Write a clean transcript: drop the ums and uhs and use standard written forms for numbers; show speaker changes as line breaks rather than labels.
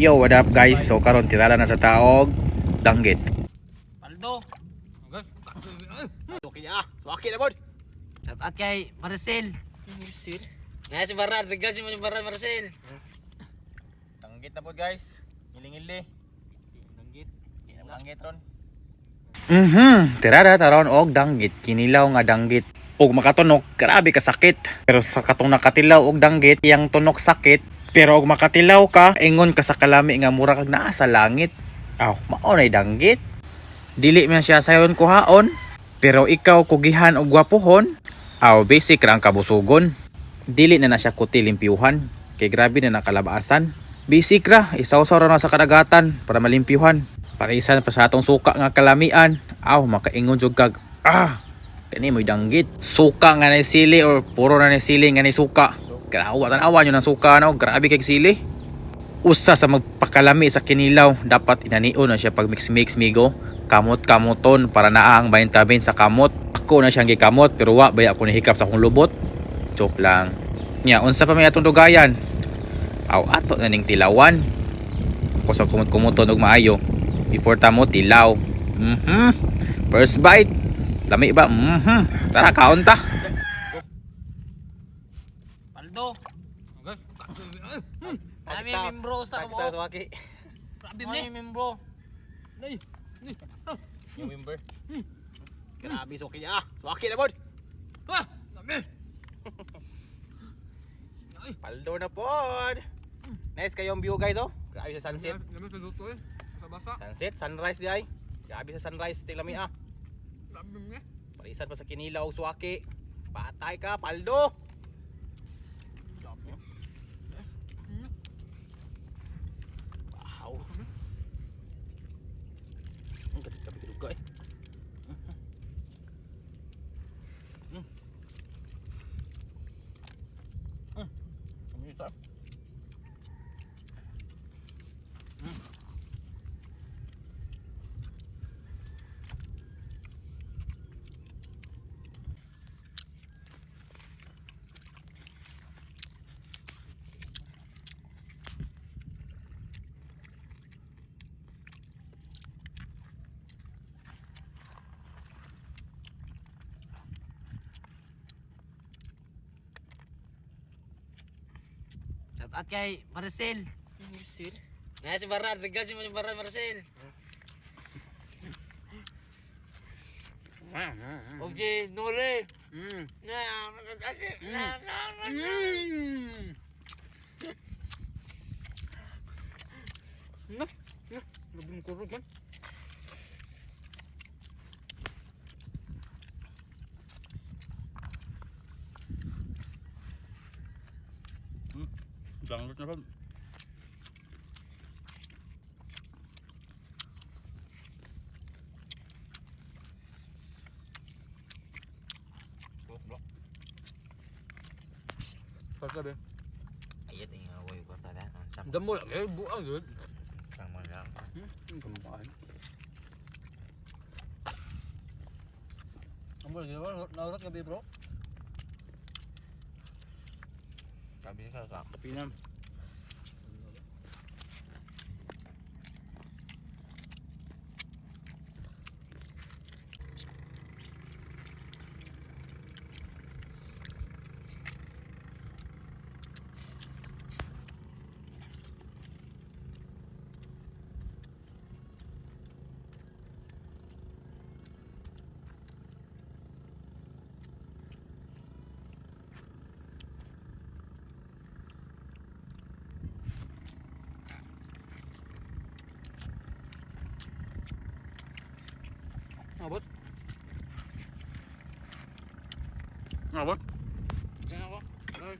Yo, what up, guys? So karon tirada na sa taog danggit.
Paldo.
Okay ah, suwaki na bod.
Shout out kay Marcel. Marcel? Na si Barat, regal si Barat Marcel.
Danggit na pod, guys. Ngili-ngili.
Danggit.
Danggit ron. Tirada taron og danggit, kinilaw nga danggit. Og makatunok, grabe ka sakit. Pero sa katong nakatilaw og danggit, iyang tunok sakit. Pero og makatilaw ka, ingon ka sa kalami nga mura kag naa sa langit. Aw, mao nay danggit. Dili man siya sayon kuhaon, pero ikaw kugihan og gwapohon. Aw, basic ra ang kabusugon. Dili na na siya kuti limpyuhan, kay grabe na nakalabasan. Basic ra, isawsaw ra na sa kadagatan para malimpyuhan. Parisan pa sa atong suka nga kalamian. Aw, makaingon jud kag ah, kani mo'y danggit. Suka nga ni sili or puro na ni sili nga ni suka. Grawa tan-awa nyo ng suka no, grabe kay sili. Usa sa magpakalami sa kinilaw, dapat inanion na siya pag mix-mix migo. Kamot-kamoton para naa ang vitamin sa kamot. Ako na siyang gikamot pero wa baya ako nihikap sa akong lubot. Joke lang. Nya, unsa pa may atong dugayan? Aw, ato na ning tilawan. Ako sa kumot-kumuton og maayo. Before ta mo tilaw. First bite. Lami ba? Tara, kaon ta.
Paldo. Kami membro sa
Tagsa
kabo.
suwaki.
Kami membro.
Yung member. Grabe suwaki ah. Suwaki na bod. Paldo na pod. Nice kayong view, guys, oh. Grabe sa sunset.
Lami sa luto eh. Sa basa.
Sunset, sunrise di ay. Grabe sa sunrise tinglami ah.
Sabi niya.
Parisan pa sa kinilaw og suwaki. Patay ka, paldo. Wow. Ang gabi gabi eh. Kamita.
Shout out kay Marcel. Marcel? Na si Barat, regal si Barat Marcel. Okay, Nore. Na, na, na, na.
Na. Na. Grabe mong kurog man.
Danggit na pod.
Kwarta be.
Ayat ang nga yung kwarta na.
Damo lang eh. Buang yun.
Sama lang.
Kambahan. Ang wala ginawa. Naurat gabi, bro.
Sabi sa sa.
Kapinan.
Abot.
Abot.
Ganyan ako. Ay.